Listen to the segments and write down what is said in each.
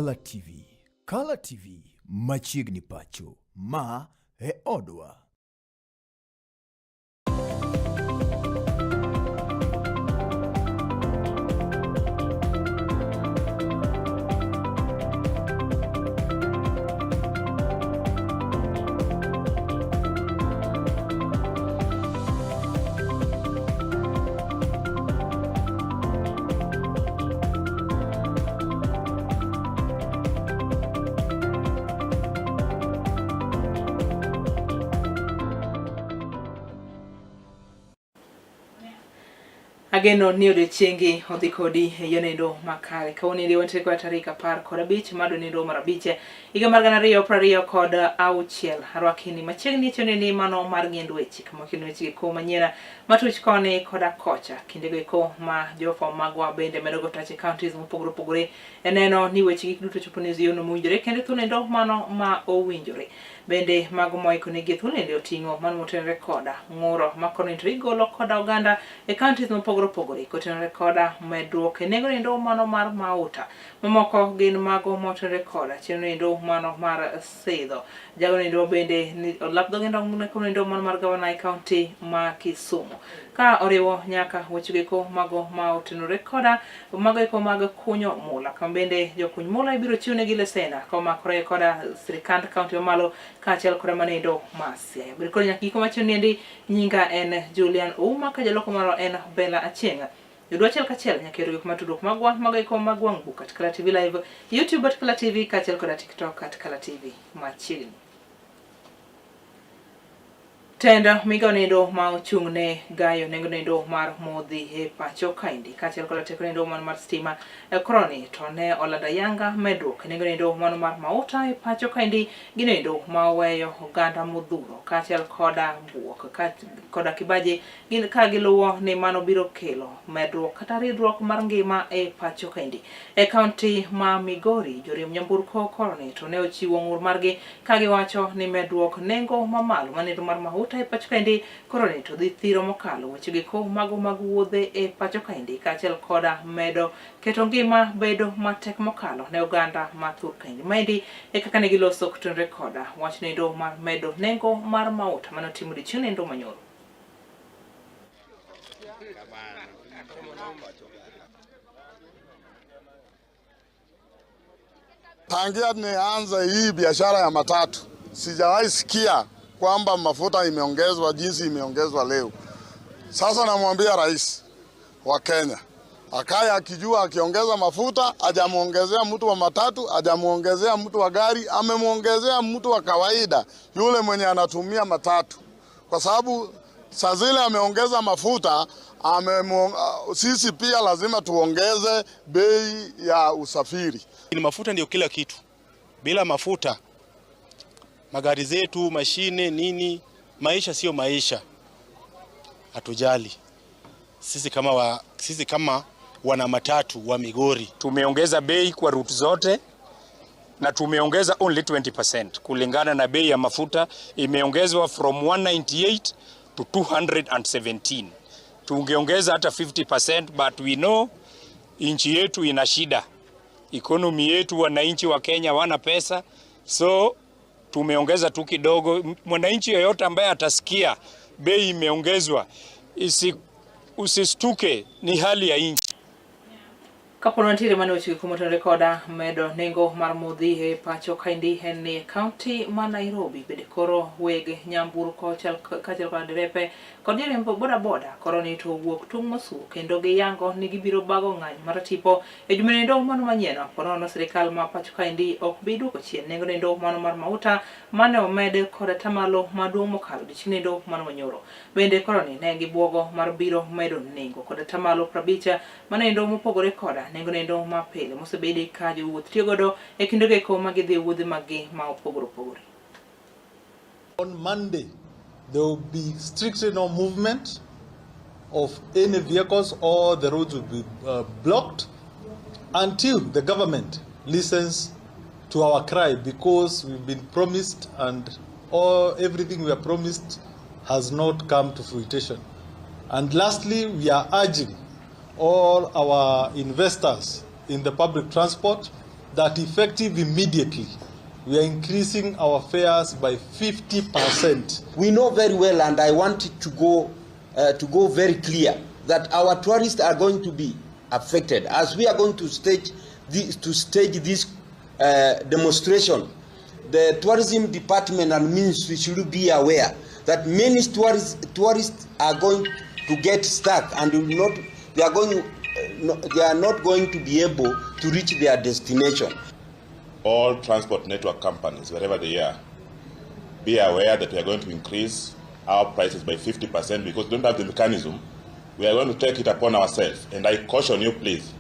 Kala TV. Kala TV machiegni pacho. Ma e odwa. Ageno ni odiechiengi odhi kodi e yo makare. Kawuono endi wantiere kod tarik 15 mar dwe mar abich higa mar 2026. Arwakini machiegni e chenro mano mar ng'iend weche kama wakelo weche eko manyien matuch koni koda kocha. Kindego eko ma jofwambo magwa bende medo go tach e counties mopogore opogore e neno ni weche gik duto chopo ne yono mowinjore kendo e thuolendo mano ma owinjore. Bende mago moikonegi e thuolende oting'o mano motenore koda ng'uro ma koni to igolo koda oganda e counties mopogore opogore kotenore koda medruok e nengo nendo mano mar mauta. Mamoko gin mago motenore koda chenro nendo mano mar sidho. Jago nendo bende ni olap dhoge nendo mano mar gavana e county ma Kisumu. Ka oriwo nyaka weche eko mago ma otenore koda mago eko mag kunyo mula kama bende jokuny mula ibiro chiwnegi lesena ka omakore koda sirikand kaunti mamalo kaachiel koda manendo ma Siaya. Bed kod nyaka giko machien niendi nyinga en Julian Ouma ka jaloko marwa en Bella Achieng'. Yudwa achiel kachiel nyaka e gik matudruok magwa mago eko mag wang' buk at Kala TV Live, YouTube at Kala TV kaachiel koda TikTok at Kala TV machiegni. Tend migao nendo ma ochung' ne gayo nengo nendo mar modhi e pacho kaendi kaachiel koda teko nendo mano mar stima e koroni to ne olando ayanga medruok e nengo nendo mano mar mauta e pacho kaendi gi nendo ma oweyo oganda modhuro kaachiel koda buok koda kibaji gin ka giluwo ni mano biro kelo medruok kata ridruok mar ngima e pacho kaendi. E kaunti ma Migori, joriemb nyamburko koroni to ne ochiwo ng'ur margi ka giwacho ni medruok nengo mamalo manendo mar mahuta e pacho kaendi koroni to dhi thiro mokalo weche giko mago mag wuodhe e pacho kaendi kaachiel koda medo keto ngima bedo matek mokalo ne oganda ma thur kaendi. Maendi e kaka ne giloso kotenore koda wach nendo mar medo nengo mar mauta mane otim odiechieng' nendo manyoro. Tangia nianze hii biashara ya matatu sijawahi sikia kwamba mafuta imeongezwa jinsi imeongezwa leo. Sasa namwambia rais wa Kenya akaye akijua akiongeza mafuta hajamuongezea mtu wa matatu, hajamuongezea mtu wa gari, amemuongezea mtu wa kawaida yule mwenye anatumia matatu, kwa sababu saa zile ameongeza mafuta sisi pia lazima tuongeze bei ya usafiri. Ni mafuta ndio kila kitu. Bila mafuta magari zetu, mashine, nini, maisha sio maisha. Hatujali. Sisi kama wana matatu wa Migori. Tumeongeza bei kwa route zote na tumeongeza only 20% kulingana na bei ya mafuta imeongezwa from 198 to 217. Tungeongeza hata 50% but we know nchi yetu ina shida. Economy yetu, wananchi wa Kenya wana pesa, so tumeongeza tu kidogo. Mwananchi yoyote ambaye atasikia bei imeongezwa usistuke, ni hali ya nchi. Kapo nitiere mane weche gik motenore koda medo nengo mar modhi e pacho kaendi en ni kaunti ma Nairobi bende koro weg nyamburko kaachiel koda derepe kod joriemb bodaboda koro ni to owuok tung' mosuo kendo giyango ni gibiro bago ng'anyo mar tipo e juma nendo mano manyien ponono sirikal ma pacho kaendi ok bi duoko chien nengo nendo mano mar mauta mane omed kod atamalo maduong' mokalo odiechieng' nendo mano manyoro. Bende koro ni ne gibuogo mar biro medo nengo kod atamalo 50 manendo mopogore koda nengo nendo ma pile mosebedi ka jowuoth tiyo godo e kinde geko ma gidhi e wuodhe maggi ma opogore opogore. On Monday, there will be strictly no movement of any vehicles or the roads will be blocked until the government listens to our cry, because we've been promised and everything we are promised has not come to fruition. And lastly, we are urging all our investors in the public transport that effective immediately, we are increasing our fares by 50%. We know very well, and I want it to go very clear, that our tourists are going to be affected as we are going to stage this demonstration. The tourism department and ministry should be aware that many tourists are going to get stuck and will not they are going no, they are not going to be able to reach their destination. All transport network companies, wherever they are, be aware that we are going to increase our prices by 50% because we don't have the mechanism. We are going to take it upon ourselves. And I caution you, please,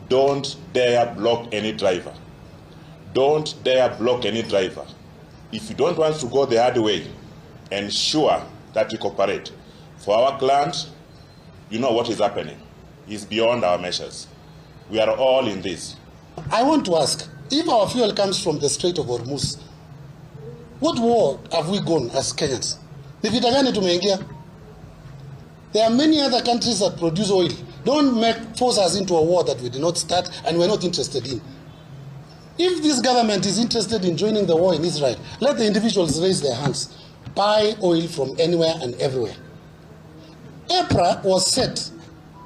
don't dare block any driver. Don't dare block any driver. If you don't want to go the hard way, ensure that you cooperate. For our clients, you know what is happening. It's beyond our measures. We are all in this. I want to ask, if our fuel comes from the Strait of Hormuz, what war have we gone as Kenyans? Ni vita gani tumeingia? There are many other countries that produce oil. Don't make force us into a war that we did not start and we're not interested in. If this government is interested in joining the war in Israel, let the individuals raise their hands. Buy oil from anywhere and everywhere. EPRA was set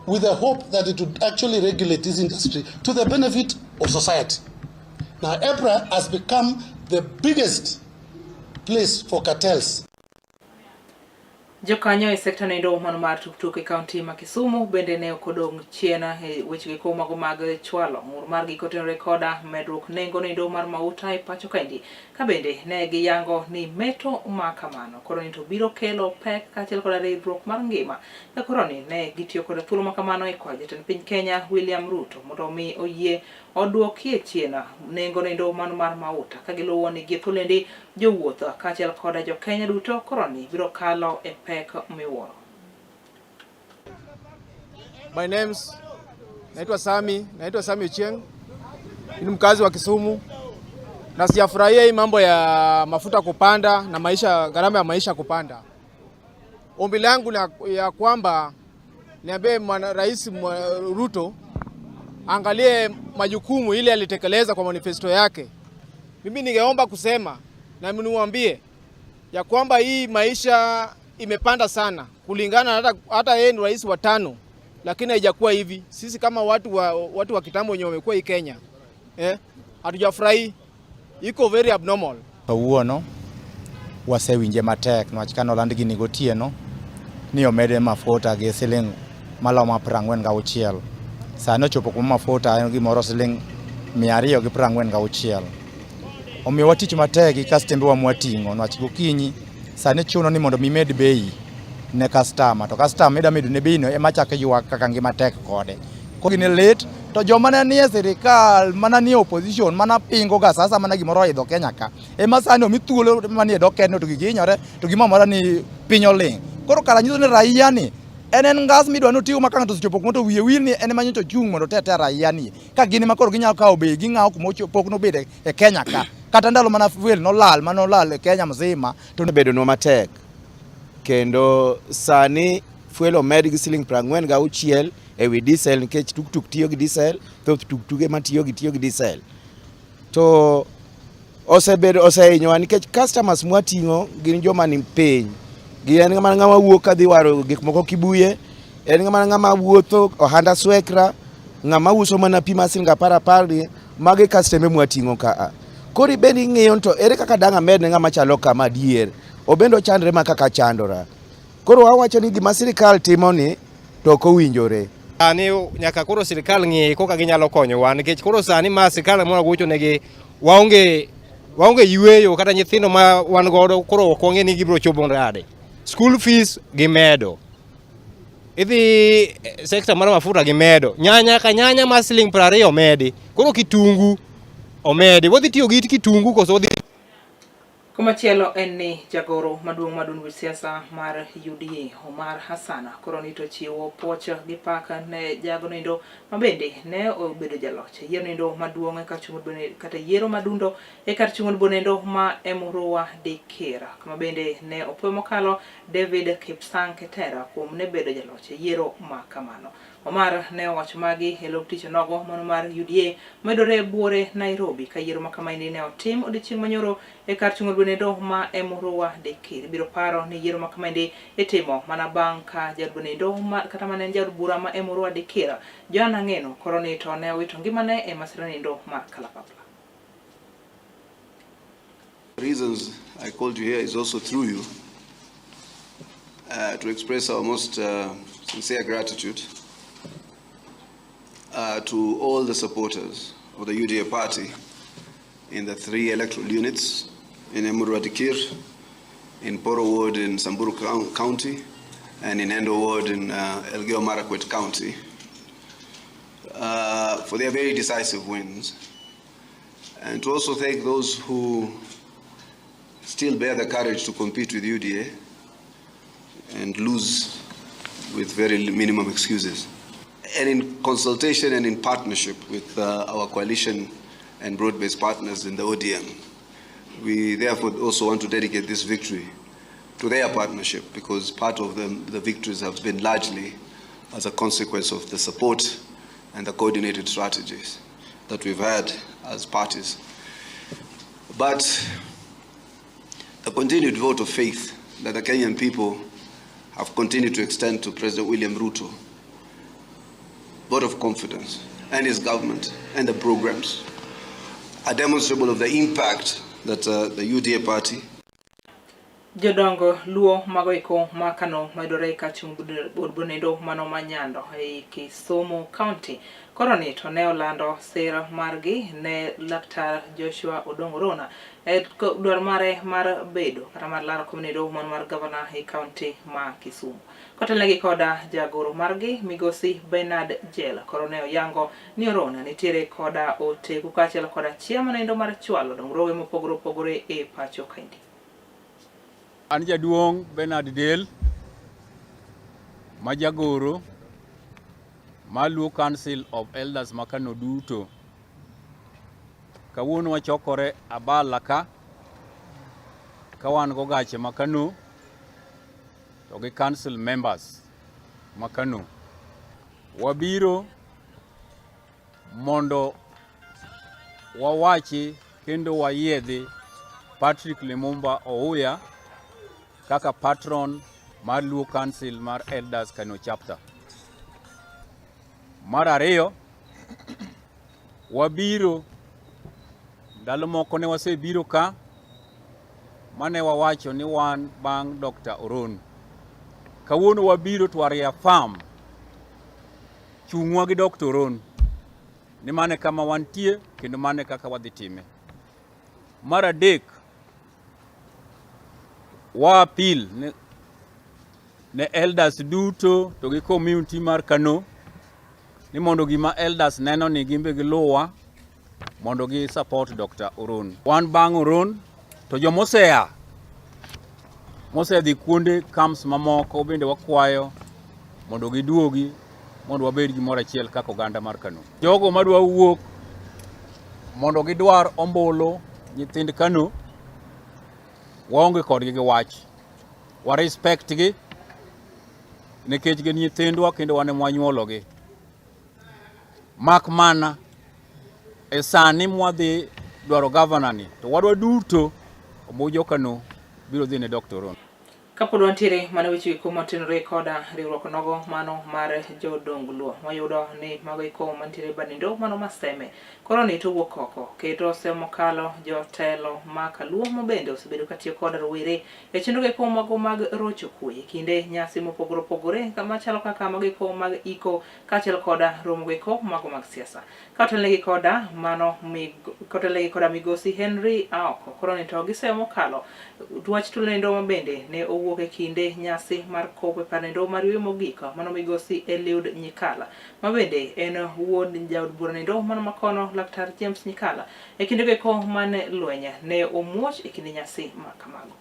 with the hope that it would actually regulate this industry to the benefit of society. Now, EPRA has become the biggest place for cartels. Jokanyo e sekta noendo mano mar tuktuk e kaunti ma Kisumu bende ne ok odong' chien e weche go mago mag chwalo ng'ur margi kotenore koda medruok nengo noendo mar mauta e pacho kaendi, ka bende ne giyango ni meto ma kamano koro ni to biro kelo pek kaachiel koda ridruok mar ngima, ka koro ni ne gitiyo koda thuolo ma kamano e kwayo jatend piny Kenya William Ruto mondo omi oyie oduokie chien nengo noendo mano mar mauta, ka giluwo ni gie thuoloendi jowuoth kaachiel koda jokenya duto koro ni biro kalo e pek miwuoro. My name's naitwa Sami Ochieng. Ni mkazi wa Kisumu na sijafurahia hii mambo ya mafuta kupanda na maisha, gharama ya maisha kupanda. Ombi langu ya kwamba niambie mwana Rais Ruto angalie majukumu ile alitekeleza kwa manifesto yake. Mimi ningeomba kusema na niwaambie ya kwamba hii maisha imepanda sana kulingana hata yeye ni rais wa tano, lakini haijakuwa hivi. Sisi kama watu wa kitambo wenye wamekuwa hii Kenya, hatujafurahi, iko very abnormal. Kawuono wasewinje matek niwach kane oland gini gotieno ni omede mafuta gi siling malomo 46. Sani ochopo kuma mafuta en gimoro siling 246. Omiyo watich matek gi kastembewa mwating'o niwach gokinyi sani chuno ni mondo mi med bei ne customer, to customer ida medo ne bei no ema chako ywak kaka ngima tek kode. Koro gini lit to joma ne nie sirikal mana nie opposition mana pingo ga sasa mana gimoro oidho Kenya ka ema sani omi thuolo manie dho Kenya to gihinyore to gimoro amora ni piny oling'. Koro kara nyiso ni raia ni en ngas midwa ni otigo ma ka ng'ato osechopo kuma to wiye wil ni en ema nyocha ochung' mondo otete raia ni ka gin ema koro ginyalo kawo bei ging'awo kuma pok nobede e Kenya ka kata ndalo mana fuel nolal manolal e Kenya mzima to bedonwa matek kendo sani fuel omed gi siling 46 ewi diesel nikech tuktuk tiyo gi diesel, thoth tuktuge matiyo gi tiyo gi diesel. To osebedo osehinyowa nikech customers mwating'o gin joma ni piny. Gin mana ng'ama wuok kadhi waro gik moko Kibuye, en mana ng'ama wuotho ohanda swekra, ng'ama uso mana pi mar siling apar apar ni, mago e kastembe mwating'o kaa. Koro ibed ing'iyo to ere kaka dang' amed ne ng'ama chalo kama adier, obende ochandre ma kaka achandora. Koro wawacho ni gima sirikal timo ni to ok owinjore. Sani nyaka koro sirikal ng'i koka ginyalo konyowa nikech koro sani ma sirikal mwa gocho negi waonge yueyo, kata nyithindo ma wan godo koro ok wang'e ni gibiro chopo nade. School fees gimedo. Idhi sector mar mafuta gimedo. Nyanya ka nyanya mar siling 20 omedi. Koro kitungu omedi. Wadhi tiyo gi kitungu koso wadhi Komachielo en ni jagoro maduong' mar duond buch siasa mar UDA Omar Hassan koro ni to chiwo puoch gi pak ne jago noendo ma bende ne obedo jaloch e yiero noendo maduong' e kar chung' kata yiero madundo e kar chung' od bura ma Emurua Dikirr, kama bende ne opuoyo mokalo David Kipsang Keter kuom ne bedo jaloch e yiero ma kamano. Omar ne owacho magi e lop tich onogo mano mar UDA mayudore buore Nairobi ka yiero ma kamaendi ne otim odiochieng' manyoro e kar chung' od bura ma Emurua Dikir. Ibiro paro ni yiero ma kamaendi itimo mana bang' ka jaod bura kata mana en jaod bura ma Emurua Dikir Joan Ang'eno koro ni to ne owito ngimane e masira nindo mar kalapapla. Reasons I called you here is also through you to express our most sincere gratitude to all the supporters of the UDA party in the 3 electoral units in Emurua Dikirr, in Poro Ward in Samburu County, and in Endo Ward in Elgeyo Marakwet County, for their very decisive wins. And to also thank those who still bear the courage to compete with UDA and lose with very minimum excuses. And in consultation and in partnership with our coalition and broad-based partners in the ODM, we therefore also want to dedicate this victory to their partnership, because part of the victories have been largely as a consequence of the support and the coordinated strategies that we've had as parties. But the continued vote of faith that the Kenyan people have continued to extend to President William Ruto, vote of confidence, and his government and the programs, are demonstrable of the impact that the UDA party. Jodongo Luo mago eko ma Kano mayudore ka chung' od bura mano ma Nyando ei Kisumu County koro ni to ne olando sir margi ne Laktar Joshua Odongo Rona e dwaro mare mar bedo kata mar laro kom nindo mano mar gavana e county ma Kisumu. Kotelnegi koda jagoro margi migosi Bernard Jela koro ne oyango ni Orona nitiere koda oteku kaachiel koda chia manendo mar chwalo dongruoge mopogore opogore e pacho kaendi. An jaduong' Bernard Del ma jagoro mar Luo Council of Elders ma Kano duto. Kawuono wachokore Abala ka wan gogache ma Kano to gi council members ma Kano. Wabiro mondo wawachi kendo wayiedhi Patrick Lumumba Ouya kaka patron mar Luo Council mar Elders Kano Chapter. Mar ariyo, wabiro ndalo moko ne wasebiro ka mane wawacho ni wan bang' Dr. Oron. Kawuono wabiro to reaffirm chung'wa gi Dr. Oron ni mane kama wantie kendo mane kaka wadhi time. Mar adek, wa appeal ne elders duto to gi community mar Kano ni mondo gima elders neno ni gimbe giluwa mondo gi support Dr. Oron. Wan bang' Oron to jomosea mosedhi kuonde camps mamoko bende wakwayo mondo giduogi mondo wabed gimoro achiel kaka oganda mar Kano. Jogo madwa wuok mondo gidwar ombulu nyithind Kano, waonge kodgi gi wach. Wa respect gi nikech gin nyithindwa kendo wan ema wanyuologi. Mak mana e sani mwadhi dwaro gavana ni to wadwa duto ombulu jo Kano biro dhi ne Dr. Oron. Kapod wantiere mana weche eko motenore koda riwruok nogo mano mar jodong Luo, wayudo ni mago eko mantiere banindo mano maseme koro ni to wuok oko keto osemokalo jotelo ma Kaluo mabende osebedo katiyo koda rowere e chenro eko mago mag rocho kwe e kinde nyasi mopogore opogore machalo kaka mago eko mag iko kaachiel koda romo eko mago mag siasa. Kotelnegi koda mano kotelnegi koda migosi Henry Aoko koro ni to gisemo kalo wach tulendo mabende ne owuok e kinde nyasi mar kopo e par nindo mar yweyo mogik mano migosi Eliud Nyikala mabende en wuod jaod bura nindo mano makono Laktar James Nyikala e kinde go eko mane lweny ne omuoch e kinde nyasi ma kamago.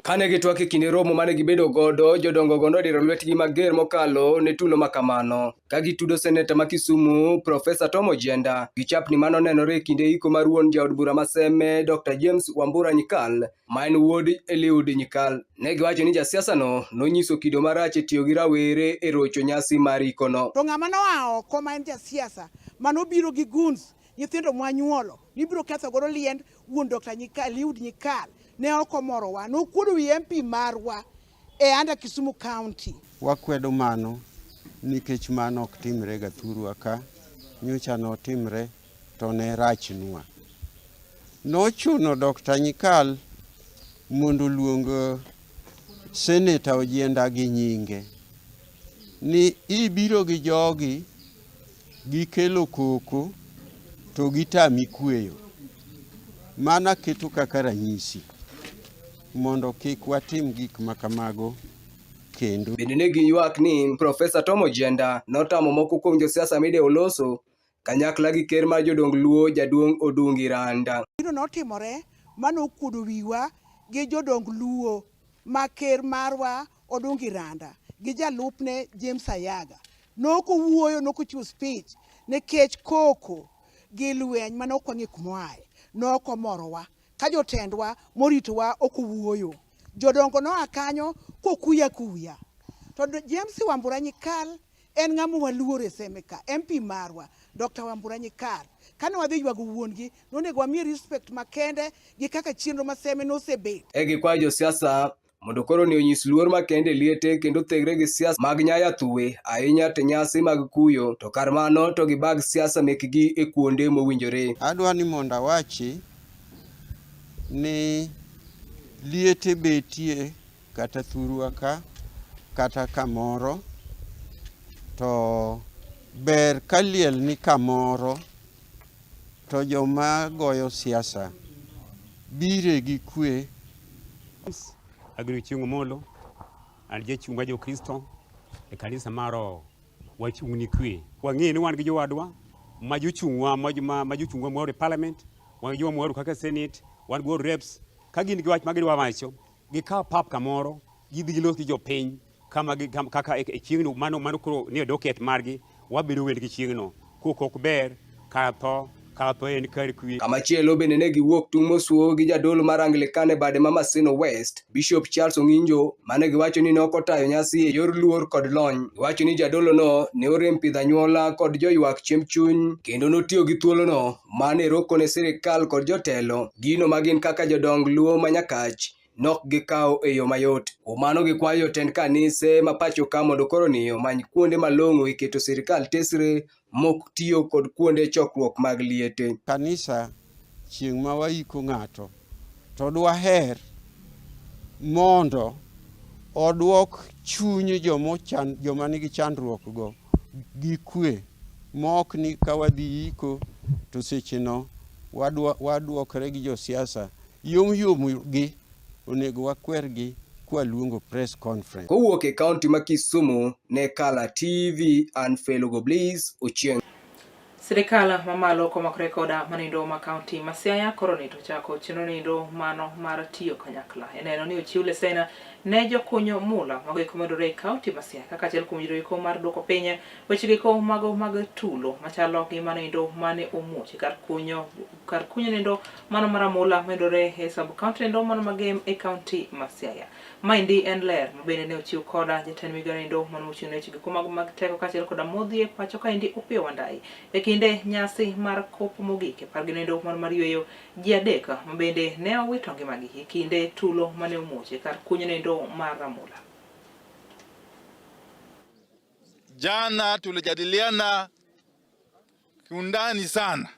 Kane gitwak e kinde romo mane gibedo godo, jodongo go nodiro lwetgi mager mokalo ne tulo makamano, ka gitudo seneta ma Kisumu, Profesa Tom Ojienda, gi chapni manonenore e kinde iko mar wuon jaod bura ma Seme, Dr. James Wambura Nyikal, ma en wuod Eliud Nyikal. Ne giwacho ni jasiasano nonyiso kido marach e tiyo gi rawere e rocho nyasi mar ikono. To ng'ama noa oko ma en jasiasa manobiro gi goons nyithindo mwanyuolo nibiro ketho godo liend wuon Dr. Nyikal, Eliud Nyikal ne ok omorowa. Nokuodo wi MP marwa e under Kisumu County. Wakwedo mano nikech mano ok timre ga thurwa ka, nyocha notimre to ne rachnwa. Nochuno Dr. Nyikal mondo oluong Seneta Ojienda gi nyinge ni ibiro gi jogi gikelo koko to gitami kweyo. Mana keto kaka ranyisi mondo kik watim gik ma kamago kendo. Bende ne giywak ni Profesa Tom Ojienda notamo moko kuom josiasa midewo loso kanyakla gi ker mar jodong Luo jaduong' Odungi Randa. Gino notimore manokuodo wiwa gi jodong Luo ma ker marwa Odungi Randa gi jalupne James Ayaga. Nokowuoyo, nokochiwo speech nikech koko gi lweny mane ok wang'e kuma oaye nokomorowa ka jotendwa moritowa ok owuoyo. Jodongo noa kanyo kokuya kuya. To James Wambura Nyikal en ng'ama waluoro e Seme ka, MP marwa Dr. Wambura Nyikal. Kane wadhi ywago wuon-gi, nonego wamiye respect makende gi kaka chenro ma Seme nosebet. E gikwayo josiasa mondo koro ni onyis luor makende e liete kendo thegre gi siasa mag nyaya thuwe ahinya to nyasi mag kuyo to kar mano to gibag siasa mekgi e kuonde mowinjore. Adwa ni mondo awachi ni liete betie kata thurwa ka kata kamoro to ber ka liel ni kamoro to joma goyo siasa bire gi kwe. Agri Chieng' Omolo, an jachung' mar Jokristo e kanisa mar Roho. Wachung' ni kwe. Wang'eyo ni wan gi jowadwa ma jochung'wa ma jochung'wa moro e parliament, wan gi joma moro kaka senate, wan gi ward reps. Ka gin gi wach ma gidwa wacho, gikaw pap kamoro, gidhi gilos gi jopiny kama kaka e chieng'no mano koro ni e docket margi, wabedo wend gi chieng'no. Koko ok ber, kar tho en kar kwe. Kamachielo bende ne giwuok tung' mosuo gi jadolo mar Anglican e bade ma Maseno West, Bishop Charles Ong'injo, mane giwacho ni ne ok otayo nyasi e yor luor kod lony. Giwacho ni jadolono ne orem pidho anyuola kod joywak chiemb chuny kendo notiyo gi thuolono mane roko ne sirikal kod jotelo gino ma gin kaka jodong Luo ma Nyakach nok gikawo e yo mayot. Kuom mano gikwayo jotend kanise ma pacho ka mondo koro ni omany kuonde malong'o e keto sirikal tesre mok tiyo kod kuonde chokruok mag liete. Kanisa chieng' ma waiko ng'ato to dwaher mondo odwok chuny joma nigi chandruok go gi kwe mok ni ka wadhi iko to secheno wadwokre gi josiasa yom yom gi onego wakwergi kwaluongo press conference. Kowuok e kaunti ma Kisumu ne Kala TV, an Felugo Bliss Ochieng. Sirikal mamalo komakore koda manindo ma kaunti ma Siaya koro ni to chako chenro nindo mano mar tiyo kanyakla. E neno ni ochiw lesen ne jokunyo mula mago eko medore e kaunti ma Siaya kaka achiel kuom yore eko mar duoko piny weche giko mago mag tulo machalo gi manindo mane omuoch kar kunyo nindo mano mar amula medore e sub county nindo mano magem e kaunti ma Siaya. Maendi en ler mabende ne ochiw koda jatend migao nindo mano mochung' ne weche giko mago mag teko kaachiel koda modhi e pacho kaendi Opiyo Wandayi e kinde nyasi mar kopo mogik e pargi nindo mano mar yweyo ji adek mabende ne owito ngimagi e kinde tulo mane omuoch e kar kunyo nindo mar Ramula. Jana tulijadiliana kiundani sana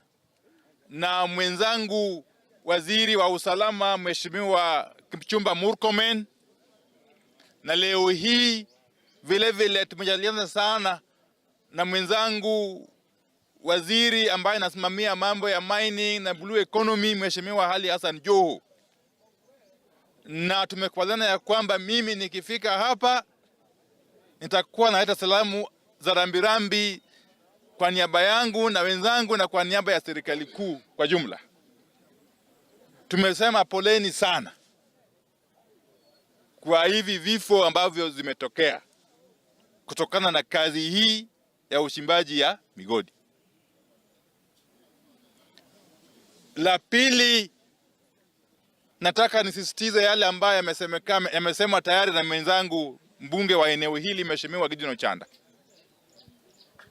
na mwenzangu waziri wa usalama Mheshimiwa Kipchumba Murkomen, na leo hii vile vile tumejadiliana sana na mwenzangu waziri ambaye anasimamia mambo ya mining na blue economy Mheshimiwa Ali Hassan Joho, na tumekubaliana ya kwamba mimi nikifika hapa nitakuwa naleta salamu za rambirambi kwa niaba yangu na wenzangu na kwa niaba ya serikali kuu kwa jumla. Tumesema poleni sana kwa hivi vifo ambavyo zimetokea kutokana na kazi hii ya uchimbaji ya migodi. La pili, nataka nisisitize yale ambayo yamesemwa tayari na mwenzangu mbunge wa eneo hili Mheshimiwa Gideon Ochanda,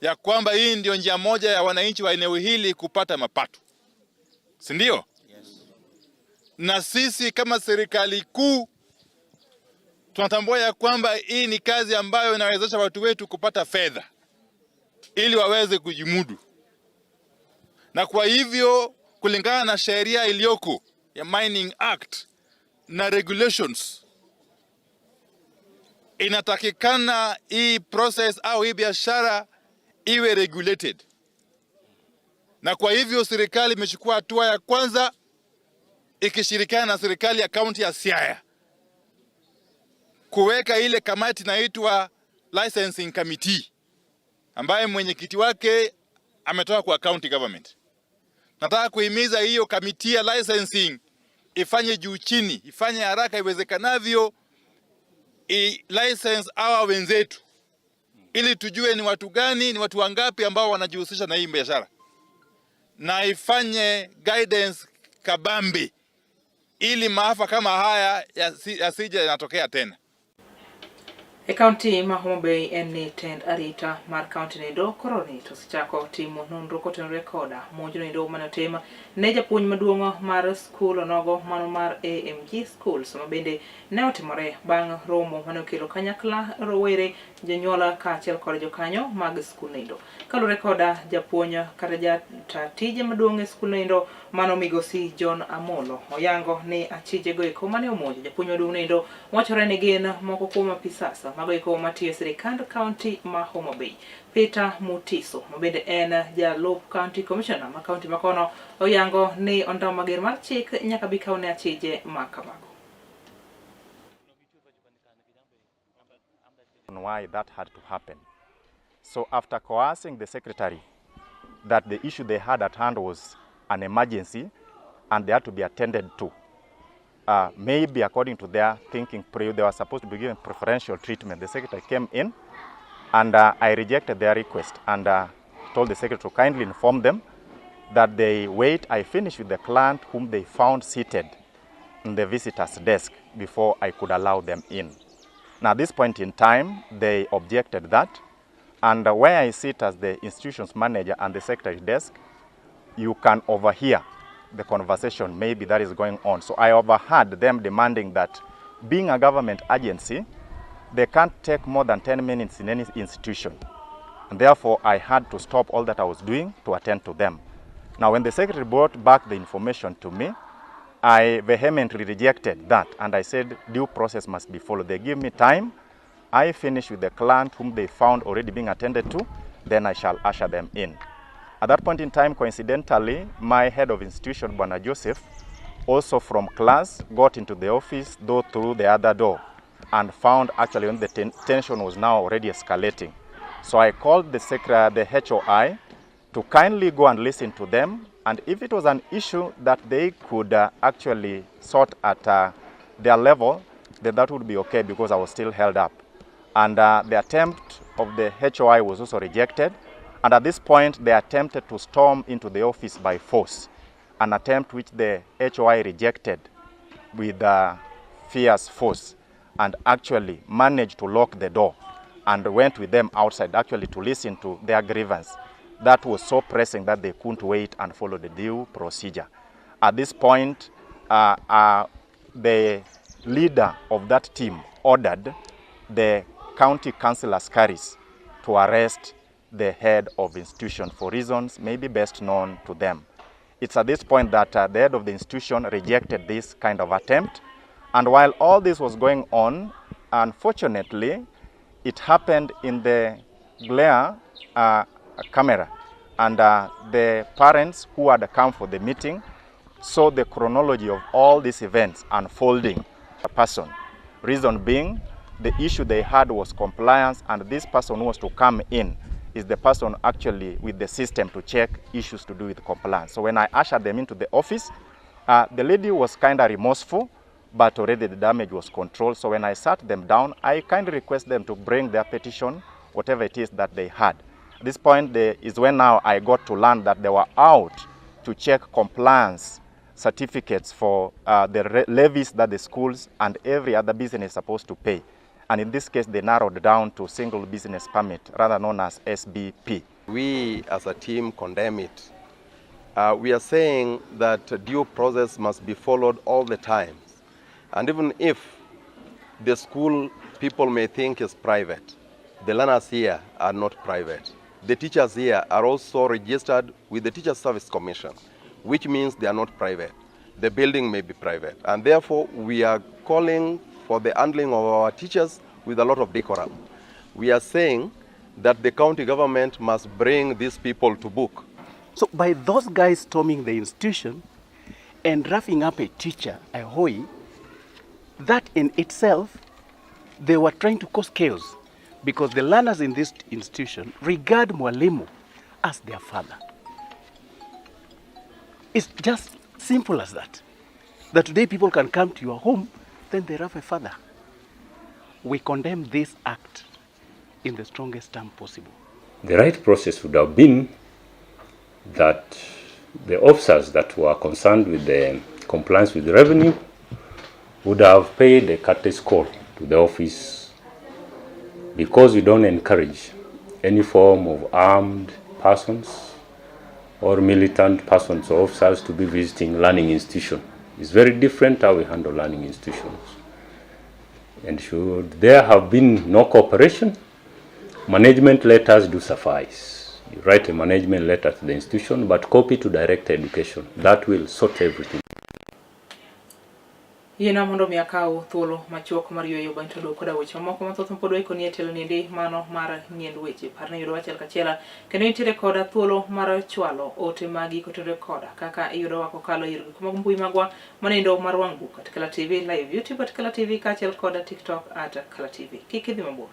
ya kwamba hii ndio njia moja ya wananchi wa eneo hili kupata mapato, si ndio? Yes. Na sisi kama serikali kuu tunatambua ya kwamba hii ni kazi ambayo inawezesha watu wetu kupata fedha ili waweze kujimudu, na kwa hivyo kulingana na sheria iliyoko ya Mining Act na regulations, inatakikana hii process au hii biashara iwe regulated, na kwa hivyo serikali imechukua hatua ya kwanza ikishirikiana na serikali ya kaunti ya Siaya kuweka ile kamati inaitwa licensing committee ambaye mwenyekiti wake ametoka kwa county government. Nataka kuhimiza hiyo kamiti ya licensing ifanye juu chini, ifanye haraka iwezekanavyo, i license hawa wenzetu ili tujue ni watu gani, ni watu wangapi ambao wanajihusisha na hii biashara, na ifanye guidance kabambe ili maafa kama haya yasije yanatokea tena. E kaunti ma Homa Bay en ni tend arita mar kaunti noendo koro ni to osechako timo nonro kotenore koda monj noendo mane otim ne japuonj maduong' mar skul onogo mano mar AMG Schools ma bende ne otimore bang' romo mane okelo kanyakla rowere, jonyuol kaachiel kod jokanyo mag skul noendo. Kaluwore koda japuonj kata jata tije maduong' e skul noendo mano migosi John Amolo oyango ni achije go eko mane omonjo japuonj maduong' noendo wachore ni gin moko kuom apisas mago eko matiyo e sirikand kaunti ma Homa Bay. Peter Mutiso ma bende en jalup county commissioner ma kaunti ma kono oyango ni ondamo mager mar chik nyaka bi kaw ne achije ma kamago. Why that had to happen. So after coercing the secretary that the issue they had at hand was an emergency and they had to be attended to, maybe according to their thinking, they were supposed to be given preferential treatment. The secretary came in and I rejected their request and told the secretary to kindly inform them that they wait, I finish with the client whom they found seated in the visitor's desk before I could allow them in. Now, at this point in time, they objected that, and where I sit as the institution's manager and the secretary's desk, you can overhear the conversation maybe that is going on. So I overheard them demanding that being a government agency, they can't take more than 10 minutes in any institution. And therefore, I had to stop all that I was doing to attend to them. Now, when the secretary brought back the information to me, I vehemently rejected that, and I said due process must be followed. They give me time, I finish with the client whom they found already being attended to, then I shall usher them in. At that point in time, coincidentally, my head of institution, Bwana Joseph, also from class, got into the office, though through the other door, and found actually when the tension was now already escalating. So I called the secretary, the HOI, to kindly go and listen to them, and if it was an issue that they could actually sort at their level, then that would be okay because I was still held up. And the attempt of the HOI was also rejected. And at this point, they attempted to storm into the office by force, an attempt which the HOI rejected with fierce force and actually managed to lock the door and went with them outside actually to listen to their grievance. That was so pressing that they couldn't wait and follow the due procedure. At this point, the leader of that team ordered the county council askaris to arrest the head of institution for reasons maybe best known to them. It's at this point that the head of the institution rejected this kind of attempt. And while all this was going on, unfortunately, it happened in the glare camera, and the parents who had come for the meeting saw the chronology of all these events unfolding. A person, reason being, the issue they had was compliance, and this person who was to come in is the person actually with the system to check issues to do with compliance. So when I ushered them into the office, the lady was kind of remorseful, but already the damage was controlled. So when I sat them down, I kindly request them to bring their petition, whatever it is that they had. At this point is when now I got to learn that they were out to check compliance certificates for the levies that the schools and every other business is supposed to pay. And in this case, they narrowed down to single business permit, rather known as SBP. We as a team condemn it. We are saying that due process must be followed all the time. And even if the school people may think is private, the learners here are not private. The teachers here are also registered with the Teacher Service Commission, which means they are not private. The building may be private. And therefore, we are calling for the handling of our teachers with a lot of decorum. We are saying that the county government must bring these people to book. So by those guys storming the institution and roughing up a teacher, a hoi, that in itself, they were trying to cause chaos because the learners in this institution regard Mwalimu as their father. It's just simple as that. That today people can come to your home, then they have a father. We condemn this act in the strongest term possible. The right process would have been that the officers that were concerned with the compliance with the revenue would have paid a courtesy call to the office, because we don't encourage any form of armed persons or militant persons or officers to be visiting learning institutions. It's very different how we handle learning institutions. And should there have been no cooperation, management letters do suffice. You write a management letter to the institution, but copy to Director Education. That will sort everything. Yiena mondo mi akaw thuolo machuok mar yueyo bang' to duok koda weche mamoko mathoth mapod waikoni e telo niendi mano mar ng'iend weche. Par ni yudowa achiel kachiel kendo intiere koda thuolo mar chwalo ote magi kotenore koda kaka iyudowa kokalo ir gik mag mbui magwa manendo mar wang' buk at Kala TV live, YouTube at Kala TV kaachiel koda TikTok at Kala TV. Kik idhi mabor.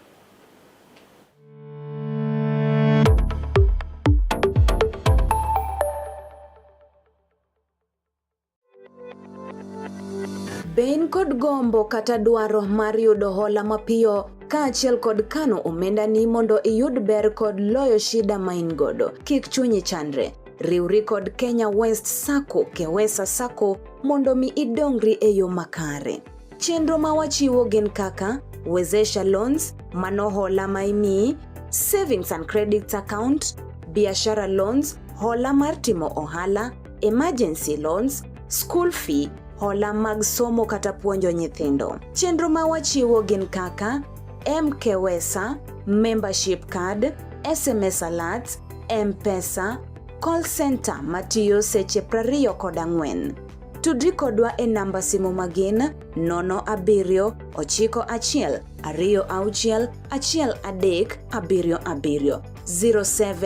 Be in kod gombo kata dwaro mar yudo hola mapiyo kaachiel kod kano omendani mondo iyud ber kod loyo shida ma in godo? Kik chunyi chandre. Riwri kod Kenya West Sacco, Kewesa Sacco, mondo mi idongri e yo makare. Chenro ma wachiwo gin kaka Wezesha Loans, mano hola ma imiyi, Savings and Credit Account, Biashara Loans, hola mar timo ohala, Emergency Loans, School Fee, hola mag somo kata puonjo nyithindo. Chenro ma wachiwo gin kaka MKWESA, Membership Card, SMS Alerts, M-Pesa, Call Center matiyo seche 24. Tudri kodwa e namba simu magin 0 7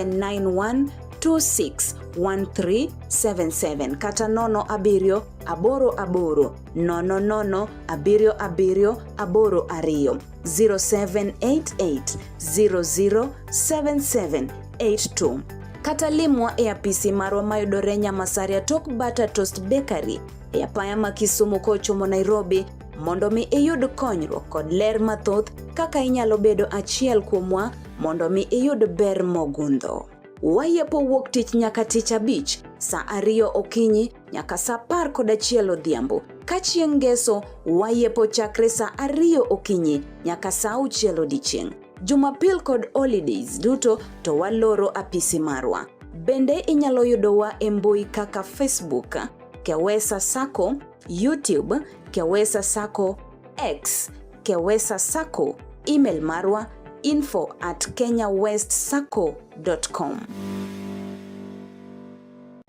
9 1 2 6 1 3 7 0791 261377 kata 0 7 8 8 0 0 7 7 8 2 0788 007782 kata limwa e apisi marwa mayudore Nyamasaria tok Butter Toast Bakery e apaya ma Kisumu kochomo Nairobi mondo mi iyud konyruok kod ler mathoth kaka inyalo bedo achiel kuomwa mondo mi iyud ber mogundho. Wayepo wuok tich nyaka tich abich saa 2 okinyi nyaka saa 11 odhiambo. Ka chieng' ngeso wayepo chakre saa 2 okinyi nyaka saa 6 odiechieng'. Jumapil kod holidays duto to waloro apisi marwa. Bende inyalo yudowa e mbui kaka Facebook, Kewesa Sacco, YouTube, Kewesa Sacco, X, Kewesa Sacco, email marwa info@kenyawestsacco.com.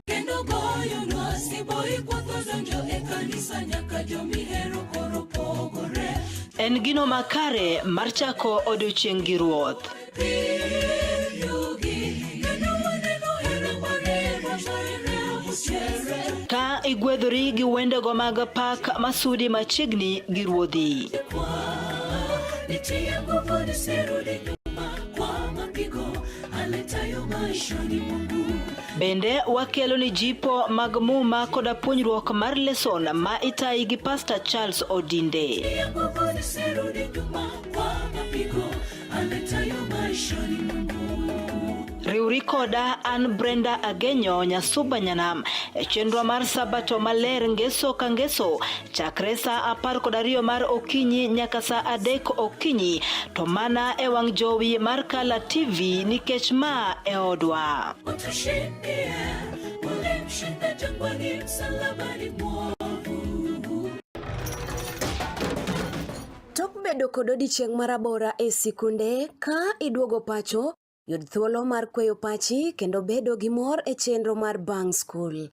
Kendo goyonwa siboi kwatho donjo e kanisa nyaka jomihero koro pogore. En gino makare mar chako odiochieng' gi Ruoth. Yugi kendo waneno hera mare machwere mosiere. Ka igwedhori gi wendego mag pak masudi machiegni gi Ruodhi. Nitie nguvu nisirudi nyuma kwa mapigo aletayo maishani mwangu. Bende wakelo ni jipo mag muma koda puonjruok mar leson ma itayi gi Pastor Charles Odinde. Riwri koda an Brenda Agenyo Nyasuba Nyanam e chenro mar Sabato maler ngeso ka ngeso chakre saa 12 mar okinyi nyaka saa 3 okinyi to mana e wang' jowi mar Kala TV nikech ma e odwa. Tok bedo kod odiechieng' marabora e sikunde, ka iduogo pacho, yud thuolo mar kweyo pachi kendo bedo gi mor e chenro mar Bang' Skul.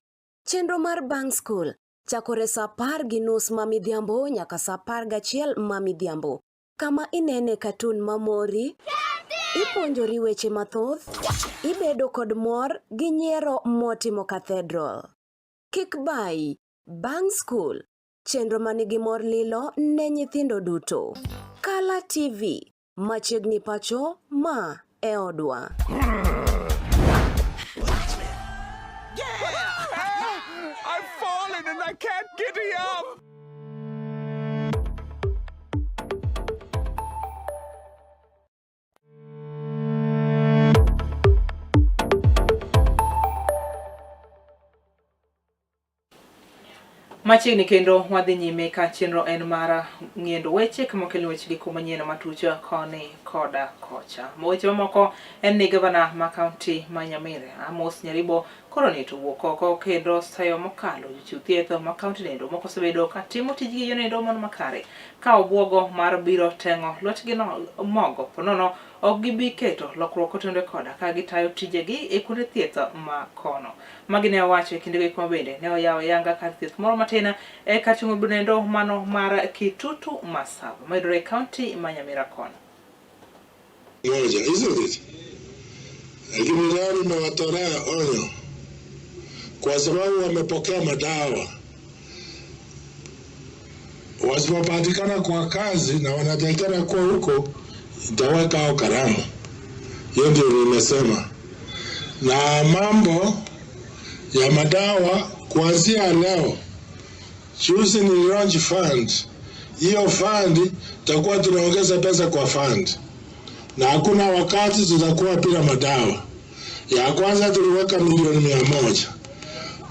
Chenro mar Bang' Skul chakore saa 10:30 ma midhiambo nyaka saa 11 ma midhiambo, kama inene katun mamori, ipuonjori weche mathoth, ibedo kod mor gi nyiero motimo cathedral. Kik bayi, Bang' Skul, chenro manigi mor lilo ne nyithindo duto. Kala TV, machiegni pacho, ma e odwa. I've fallen and I can't get up. Machiegni kendo wadhi nyime ka chenro en mar ng'iendo weche kama okelni weche gi kuma nyien matuch koni koda kocha. Weche mamoko en ni gavana ma kaunti ma Nyamira Amos Nyaribo koro ni to wuok oko kendo sayo mokalo jochiw thieth ma kaunti nendo moko osebedo ka timo tijgi yo nendo mon makare ka obwogo mar biro teng'o lwetgi no mogo ponono ok gibi keto lokruok kotenore koda ka gitayo tijegi e kuonde thieth ma kono. Magi ne owacho e kindego eko bende ne oyawo yanga kar thieth moro matin e kar chungo bunendo mano mar Kitutu Masaba mayudore e kaunti ma Nyamira kono. Moja, isn't it? Lakini leo nimewatolea onyo kwa sababu wamepokea madawa, wasipopatikana kwa kazi na wanatakikana kuwa huko, itaweka hao karamu. Hiyo ndio nimesema. Na mambo ya madawa kuanzia leo, juzi ni launch fund. Hiyo fund tutakuwa tunaongeza pesa kwa fund, na hakuna wakati tutakuwa bila madawa. Ya kwanza tuliweka milioni 100,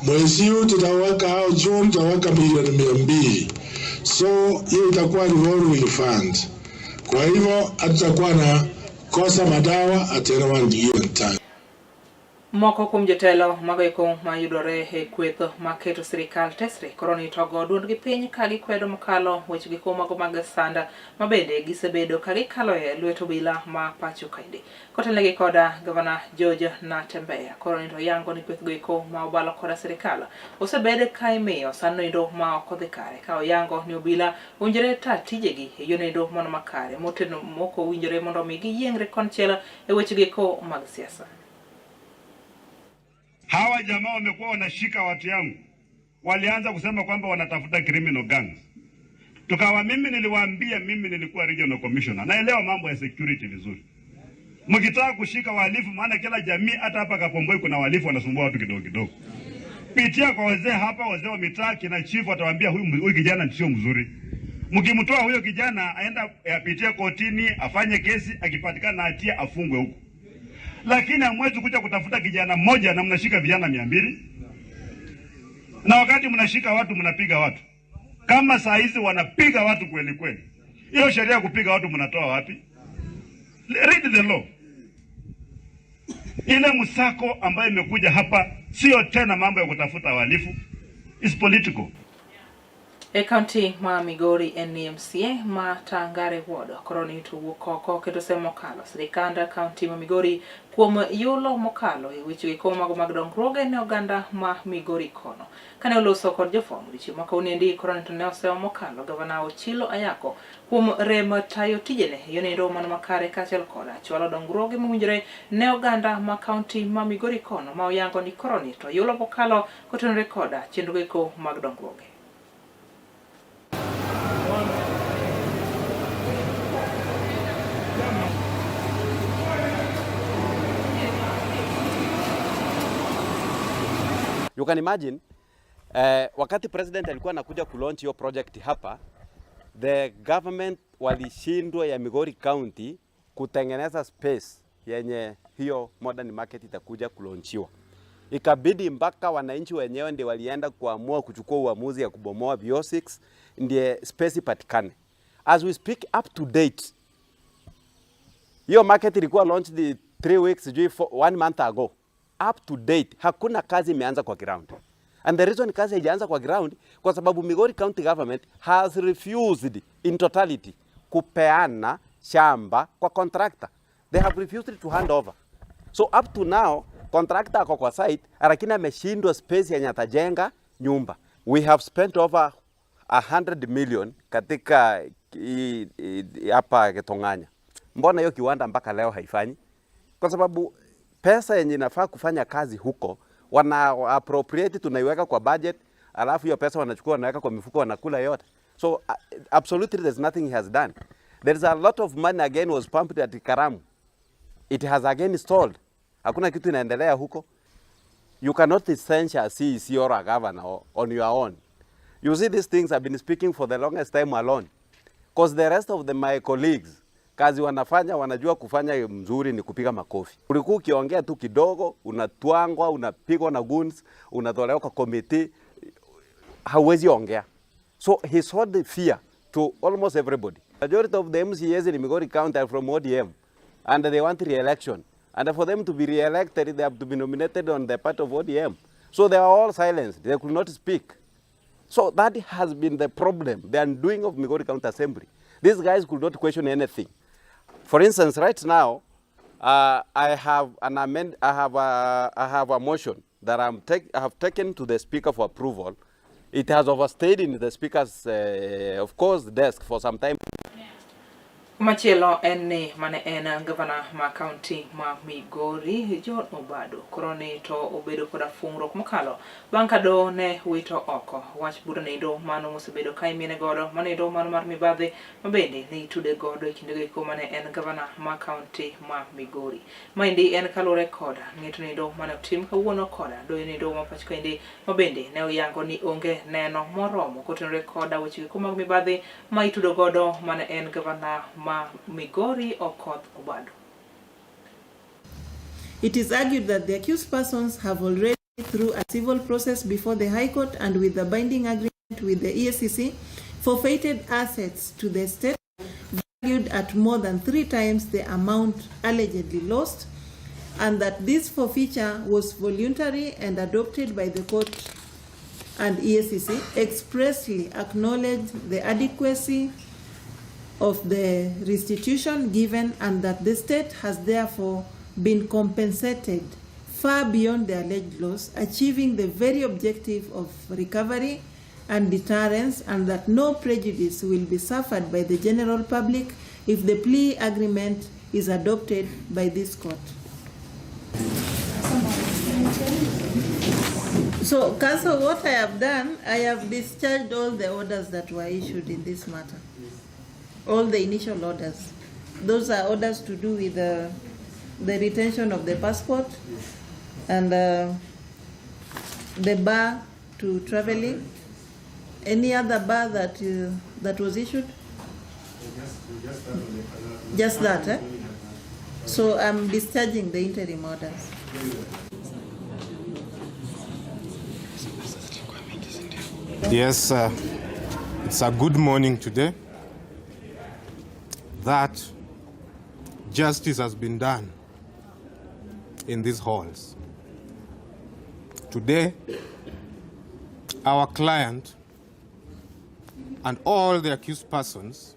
mwezi huu tutaweka au June tutaweka milioni 200. So hiyo itakuwa revolving fund. Kwa hivyo hatutakuwa na kosa madawa at any one given time. Moko kuom jotelo mago eko mayudore e kweth maketo sirikal tesre koro ni togo duondgi piny ka gikwedo mokalo weche giko mago mag sanda ma bende gisebedo ka gikalo e lwet obila ma pacho kaendi. Kotelnegi koda gavana George Natembeya koro ni to yango ni kweth go eko ma obalo koda sirikal osebed ka imiyo sandno endo ma ok odhi kare ka oyango ni obila owinjore ta tijegi e yono endo mano makare moteno mok owinjore mondo mi giyiengre konchiel e weche go eko mag siasa. Hawa jamaa wamekuwa wanashika watu yangu, walianza kusema kwamba wanatafuta criminal gangs. Tukawa mimi niliwaambia, mimi nilikuwa regional commissioner, naelewa mambo ya security vizuri. Mkitaka kushika wahalifu, maana kila jamii, hata hapa Kapomboi kuna wahalifu wanasumbua watu kidogo kidogo. Pitia kwa wazee hapa, wazee wa mitaa, kina chief watawaambia huyu kijana sio mzuri. Mkimtoa huyo kijana aenda apitie kotini, afanye kesi, akipatikana na hatia afungwe huko. Lakini hamwezi kuja kutafuta kijana mmoja na mnashika vijana 200. Na wakati mnashika watu mnapiga watu. Kama saa hizi wanapiga watu kweli kweli. Hiyo sheria ya kupiga watu mnatoa wapi? Read the law. Ile msako ambayo imekuja hapa sio tena mambo ya kutafuta wahalifu. It's political. E kaunti ma Migori en ni MCA ma Tangare Ward koro ni to wuok oko kendo semo mokalo sirikand kaunti ma Migori kuom yulo mokalo e weche giko mago mag dongruoge ne oganda ma Migori kono. Kane oloso kod jofwamb weche ma kawuono koro ni to ne osemo mokalo gavana Ochilo Ayako kuom rem tayo tijene e yono mano makare kaachiel koda chwalo dongruoge mowinjore ne oganda ma kaunti ma Migori kono ma oyango ni koro ni to yulo mokalo kotenore koda chenro giko mag dongruoge. You can imagine wakati president alikuwa anakuja kulaunch hiyo project hapa, the government walishindwa ya Migori County kutengeneza space yenye hiyo modern market itakuja kulaunchiwa. Ikabidi mpaka wananchi wenyewe ndio walienda kuamua kuchukua uamuzi ya kubomoa kiosks ndiye space ipatikane. As we speak up to date, hiyo market ilikuwa launched 3 weeks, sijui one month ago. Up to date hakuna kazi imeanza kwa ground. And the reason kazi haijaanza kwa ground kwa sababu Migori County Government has refused in totality kupeana shamba kwa contractor. They have refused to hand over. So up to now contractor ako kwa site lakini ameshindwa space yenye atajenga nyumba. We have spent over 100 million katika hapa Getong'anya. Mbona hiyo kiwanda mpaka leo haifanyi? Kwa sababu pesa yenye inafaa kufanya kazi huko wana appropriate, tunaiweka kwa budget, alafu hiyo pesa wanachukua wanaweka kwa mifuko wanakula yote. So absolutely there's nothing he has done. There is a lot of money again was pumped at Karamu. It has again stalled. Hakuna kitu inaendelea huko. You cannot censure a CEC or a governor on your own. You see, these things I've been speaking for the longest time alone. Because the rest of my colleagues, kazi wanafanya, wanajua kufanya mzuri ni kupiga makofi. Ulikuwa ukiongea tu kidogo, unatwangwa, unapigwa na goons, unatolewa kwa committee, hauwezi ongea. So he sold the fear to almost everybody. Majority of the MCAs in Migori County are from ODM and they want re-election. And for them to be re-elected, they have to be nominated on the part of ODM. So they are all silenced. They could not speak. So that has been the problem, the undoing of Migori County Assembly. These guys could not question anything. For instance, right now, I have a motion that I have taken to the speaker for approval. It has overstayed in the speaker's, of course, desk for some time. Machielo en ni mane en gavana ma kaunti ma Migori John Obado koro ni to obedo koda fungruok mokalo bang' ka doho ne wito oko wach bura nendo mano mosebedo ka imine godo manendo mano mar mibadhi ma bende ne itude godo e kindego eko mane en gavana ma kaunti ma Migori. Maendi en kaluwore koda ng'eto nendo mane otim kawuono koda doho nendo ma pacho kaendi ma bende ne oyango ni onge neno moromo kotenore koda weche eko mag mibadhi ma itudo godo mane en gavana ma Migori Okoth Obado. It is argued that the accused persons have already, through a civil process before the High Court and with a binding agreement with the EACC, forfeited assets to the state valued at more than three times the amount allegedly lost, and that this forfeiture was voluntary and adopted by the court and EACC, expressly acknowledged the adequacy of the restitution given and that the state has therefore been compensated far beyond the alleged loss, achieving the very objective of recovery and deterrence, and that no prejudice will be suffered by the general public if the plea agreement is adopted by this court. So, Counsel, what I have done, I have discharged all the orders that were issued in this matter. All the initial orders. Those are orders to do with the retention of the passport and the bar to traveling. Any other bar that was issued? Just that, eh? So I'm discharging the interim orders. Yes, it's a good morning today that justice has been done in these halls. Today, our client and all the accused persons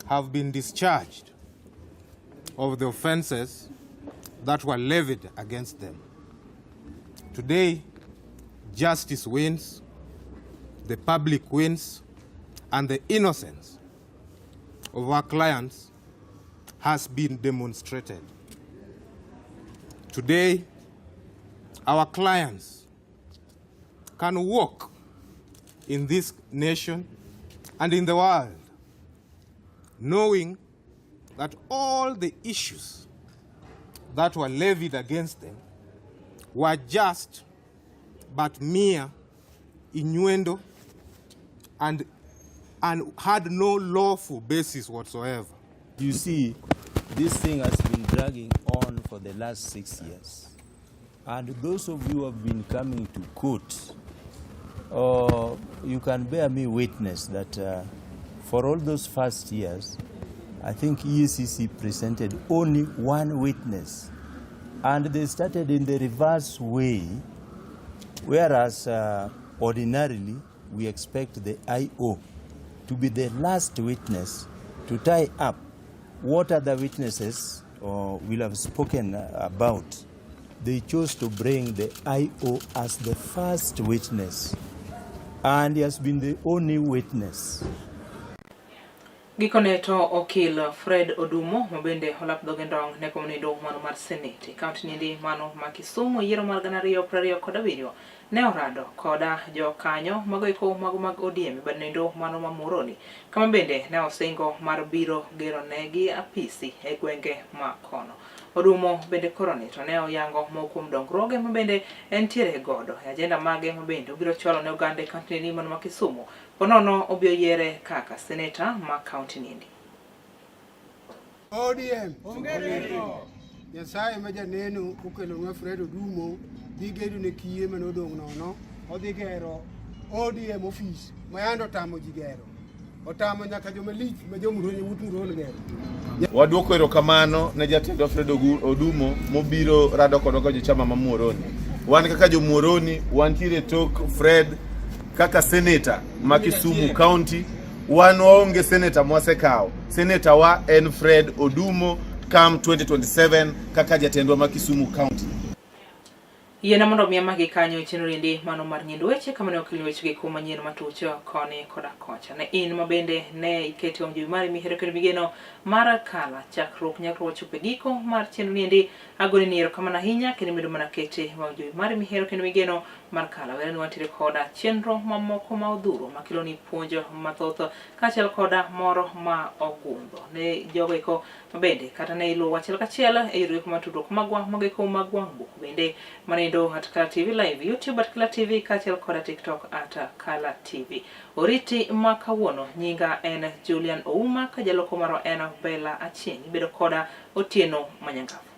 have been discharged of the offenses that were levied against them. Today, justice wins, the public wins, and the innocence of our clients has been demonstrated. Today, our clients can walk in this nation and in the world knowing that all the issues that were levied against them were just but mere innuendo and, and had no lawful basis whatsoever. You see, this thing has been dragging on for the last 6 years. And those of you who have been coming to court, you can bear me witness that for all those first years, I think EACC presented only one witness. And they started in the reverse way, whereas ordinarily we expect the IO to be the last witness to tie up what other witnesses will have spoken about. They chose to bring the IO as the first witness, and he has been the only witness. Gikone to okil Fred Odumo ma bende olap dhoge ndong' ne kom nindo mano mar Senate e kaunti niendi mano ma Kisumu yiero mar 2027 ne orado koda jokanyo mago eko mago mag ODM e bad nindo mano ma Muhoroni kama bende ne osingo mar biro gero negi apisi e gwenge ma kono. Odumo bende koroni to ne oyango moko kuom dongruoge ma bende entiere godo e ajenda mage ma bende obiro chwalo ne oganda e kaunti niendi mano ma Kisumu ponono obiro yiere kaka seneta ma kaunti niendi. ODM. Nyasaye ma janeno okelonwa Fred Odumo dhi gedo ne kiye mane odong' nono, odhi gero ODM office ma yande otamo ji gero. Otamo nyaka joma lich ma jo Muhoroni wuot Muhoroni gero. Waduoko erokamano ne jatendwa Fred Odumo mobiro rado kodwa kaka jochama ma Muhoroni. Wan kaka jo Muhoroni wantiere tok Fred kaka seneta ma Kisumu County. Wan waonge seneta mwasekawo. Seneta wa en Fred Odumo come 2027 kaka jatendwa ma Kisumu County. Yiena mondo omi amaki kanyo e chenro endi mano mar nyend weche kama ne okelni weche gi kuma manyien matuch koni koda kocha. Ne in ma bende ne ikete wang' jowi mari mihero kendo migeno mar Kala chakruok nyaka wachopo e giko mar chenro niendi. Agoni ni erokamano ahinya kendo imedo mana kete wang' jowi mari mihero kendo migeno mar Kala. Wera ni wantiere koda chenro mamoko ma odhuro makeloni puonj mathoth kaachiel koda moro ma ogundho. Ne jogo eko Bende kata ne iluwo achiel kachiel e yore mag tudruok magwa mago eko mag wang' buk bende manindo at Kala TV Live, YouTube at Kala TV kaachiel koda TikTok at Kala TV. Oriti ma kawuono nyinga en Julian Ouma ka jaloko marwa en Bella Achieng'. Ibedo koda Otieno Manyangafu.